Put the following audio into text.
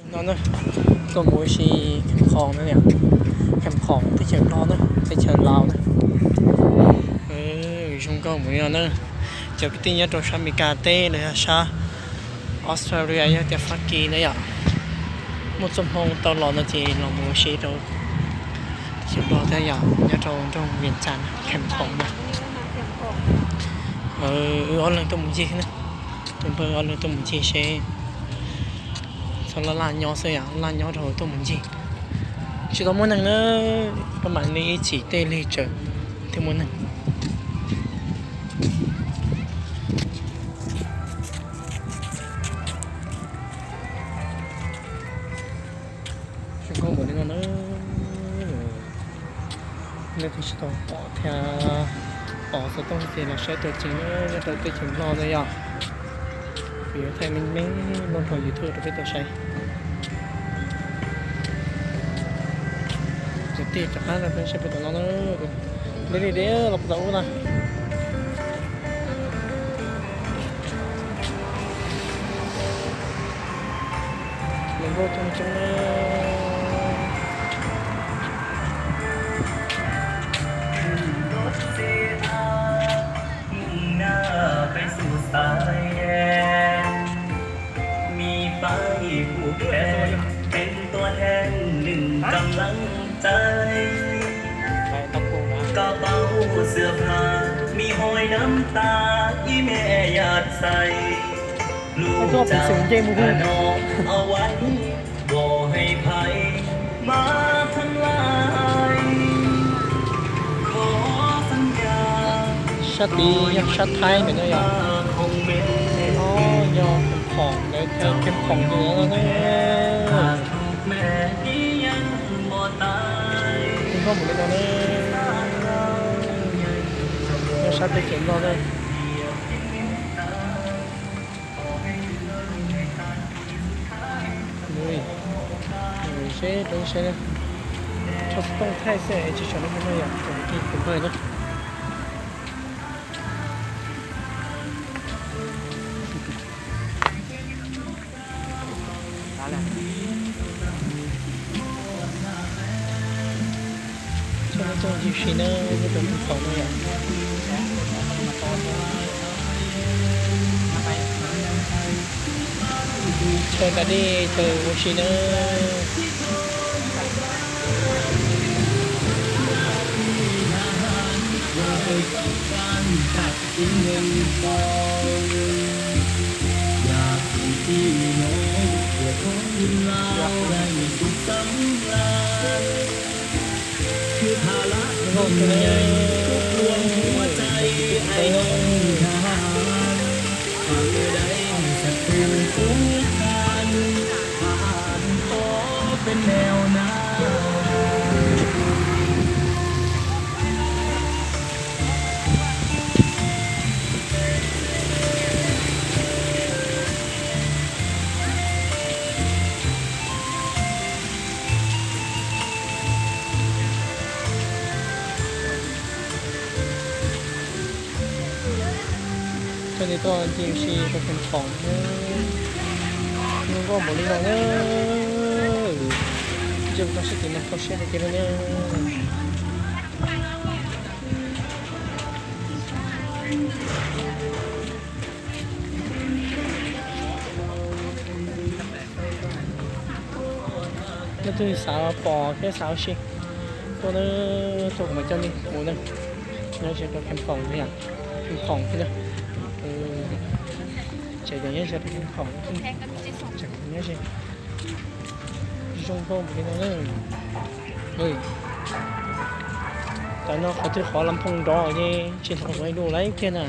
No na, tuaj mus ua si Kheem Khoom na yom, Kheem Khoom teb chaws Nplog na, teb chaws Laus na. Zoo nkauj mus li no na. Cov kwv tij nyob rau sab Amelikas teb los yog sab Australia, yog tias Fab Kis na yom, muaj txoj hmoo tau los no ces los mus ua si rau teb chaws Nplog thiab yom, nyob rau nroog Vias Cas, Kheem Khoom na. Wb ob leeg tuaj mus ncig na, tus npawg ob leeg tuaj mus ncig seb txhob laj laj nyob xwb yom, laj nyob rau tuaj mus ncig. Tsis tau muaj neeg na, pab mam li ib chim tej lig tsawm thiaj muaj neeg. Zoo nkauj npaum li no na. Nej twb tsis tau pom thiab, pom xov tooj ces los saib tau ceev na, nyob rau teb chaws Nplog na yom. Kuv yuav thaij me me loj rau YouTube rau peb tau saib. Kwv tij rov qab saib peb tom no na. Deb li deb los puag tom ub na. Hluas nkauj coob coob na. Sab tid yog sab Thaib ntawm no yom. No yog Kheem Khoom ntawd, Kheem Khoom ntawd na. Zoo nkauj npaum li no na. Nyob sab teb chaws Nplog na. Seb rau saib, rho xov tooj thaij xwb tsis tsam nej no yom, tus npawg na. Txog no txog ncig si na, nyob rau Kheem Khoom no yom. Chaw tas dej chaw ua si na. Txog li tuaj ncig ua si rau Kheem Khoom, zoo nkauj npaum li no na. Ntsia tau sab tim no kho siab tiag tiag li na. Leej twg xav pom thiab xav ua si, tuaj na, tuaj kuv mam coj nej mus na. Nyob ze rau Kheem Khoom thiab yom, Kheem Khoom thiab na. Tseem nyob ze rau Kheem Khoom, tseem nyob ze. Zoo nkauj npaum li no na. Tam no qhov twg qhov las phoos nrov ces tsis hnov ua luaj lawm kiag na.